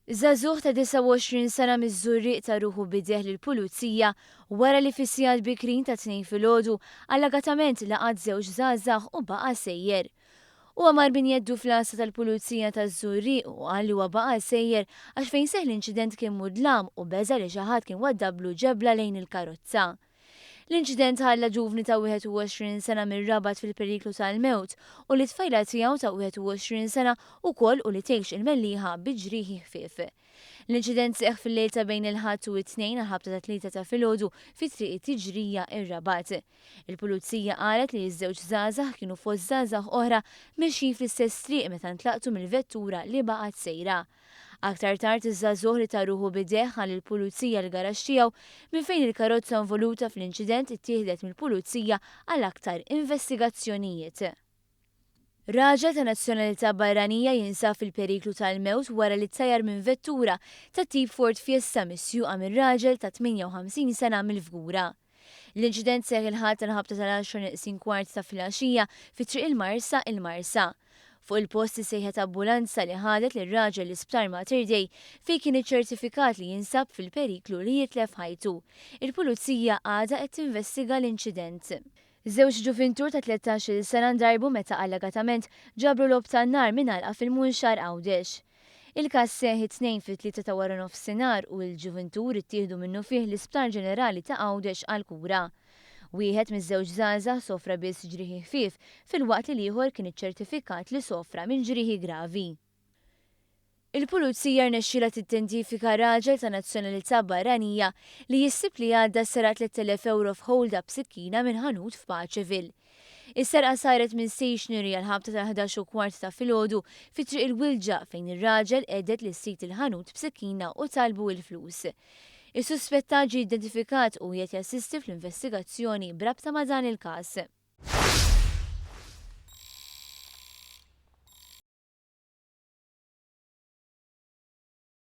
Żagħżugħ ta' 29 sena miż-Żurrieq ta ruħu b'idejh lill-Pulizija wara li fis-sigħat bikrin tat-Tnejn filgħodu allegatament laqat żewġ żgħażagħ u baqa' sejjer. Huwa mar minn jeddu fl-għassa tal-Pulizija taż-Żurrieq u qal li huwa baqa' sejjer għax fejn seħħ l-inċident kien mudlam u beża' li xi ħadd kien waddablu ġebla lejn il-karozza. L-inċident ħalla ġuvni ta' 21 sena mir-Rabat fil-periklu tal-mewt u lit-tfajla tiegħu ta' 21 sena ukoll u li tgħix il-Mellieħa bi ġrieħi ħfief. L-inċident seħħ fil-lejl ta' bejn il-Ħadd u t-Tnejn għall-ħabta tat-tlieta ta' filgħodu fi Triq it-Tiġrija, ir-Rabat. Il-Pulizija qalet li ż-żewġ żgħażagħ kienu fost żgħażagħ oħra mexjin fl-istess triq meta ntlaqtu mill-vettura li baqgħet sejra. Aktar tard iż-żagħżugħ li ta ruħu b'idejh ħa lill-Pulizija l-garaxx tiegħu minn fejn il-karozza involuta fl-inċident ittieħdet mill-Pulizija għal aktar investigazzjonijiet. Raġel ta' nazzjonalità barranija jinsab fil-periklu tal-mewt wara li ttajjar minn vettura tat-tip Ford Fiesta misjuqa minn raġel ta' 58 sena mill-Fgura. L-inċident seħħ il-Ħadd għall-ħabta tal-għaxra neqsin kwart ta' filgħaxija fi Triq il-Marsa, il-Marsa. Fuq il-post issejħet ambulanza li ħadet lir-raġel l-Isptar Mater Dei fejn kien iċċertifikat li jinsab fil-periklu li jitlef ħajtu. Il-Pulizija għadha qed tinvestiga l-inċident. Żewġ ġuvintur ta' 13-il sena ndarbu meta allegatament ġabru logħob tan-nar minn għalqa fil-Munxar Għawdex. Il-każ seħħ it-Tnejn fit-tlieta ta' waranofsinhar u l-ġuvintur ittieħdu minnufih l-Isptar Ġenerali ta' Għawdex għall-kura. Wieħed miż-żewġ żgħażagħ sofra biss ġrieħi ħfief filwaqt li l-ieħor kien iċċertifikat li sofra minn ġrieħi gravi. Il-Pulizija rnexxielha tiddentifika raġel ta' nazzjonalità barranija li jissib li għadda seraq 3,000 ewro f'hold-up b'sikkina minn ħanut f'Paceville. Is-serqa saret minn stationery għall-ħabta tal-ħdax u kwart ta' filgħodu fi Triq il-Wilġa fejn ir-raġel għedded lil sid il-ħanut b'sikkina u talbu il-flus. Is-suspettat ġie identifikat u qiegħed jassisti fl-investigazzjoni b'rabta ma' dan il-każ.